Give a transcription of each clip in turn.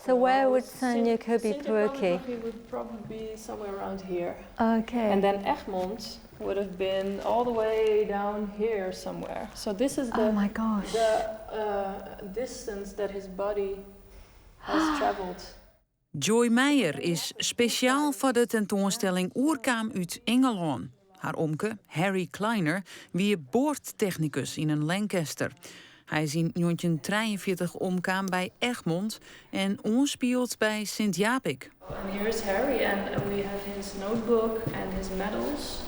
So where would Saint Jacobi Parochie? would probably be somewhere around here. Okay. And then Egmond would have been all the way down here somewhere. So this is the oh my gosh. the uh, distance that his body has traveled. Joy Meijer is spesjaal foar de tentoanstelling oerkaam út Ingelân. Har omke, Harry Kleiner, wie boardtechnikus yn in Lancaster. Hy is yn 1943 omkaam by Egmond en oanspield by Sint Japik. And here is Harry and we have his notebook and his medals.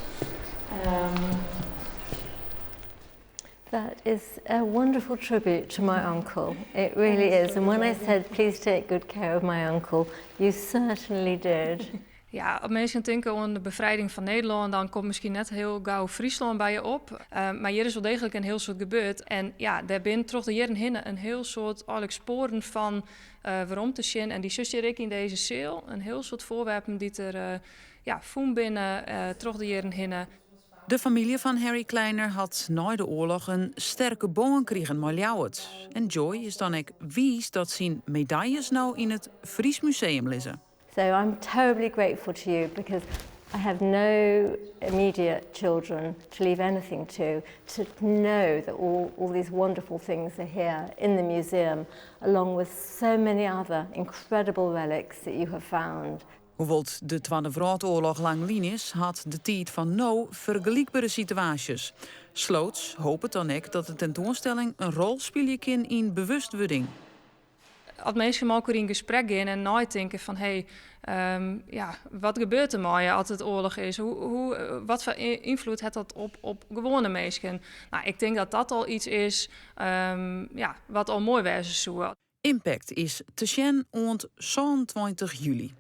That is a wonderful tribute to my uncle. It really is. And when I said, please take good care of my uncle, you certainly did. Ja, as minsken tinke oan de befrijding fan Nederlân, dan komt miskien net hiel gau Fryslân by je op. Mar hjir is wol deeglik in hiel soad gebeurd. En ja, dêr binne troch de jierren hinne in hiel soad eigentlik spoaren fan werom te sjen. En dy sjochst hjir ek yn dizze seal. In hiel soad foarwerpen dy't der ja, fûn binne troch de jierren hinne. De famylje fan Harry Kleiner hat nei de oarloch in sterke bân krigen mei Ljouwert. En Joy is dan ek wiis dat syn medaljes no yn it Fries Museum lizze. So I'm terribly grateful to you because I have no immediate children to leave anything to, to know that all these wonderful things are here in the museum, along with so many other incredible relics that you have found. Hoewol't de Twadde Wrâldoarloch lang lyn is, hat de tiid fan no fergelykbere situaasjes. Sloots hopet dan ek dat de tentoanstelling in rol spylje kin yn bewustwurding. As minsken mei elkoar yn gesprek gean en neitinke fan hé, ja, wat gebeurt der mei je as it oarloch is? Hoe, wat foar ynfloed hat dat op gewoane minsken? Nou, ik tink dat dat al yts is, ja, wat al moai wêze soe. Impact is te sjen oant 27 july.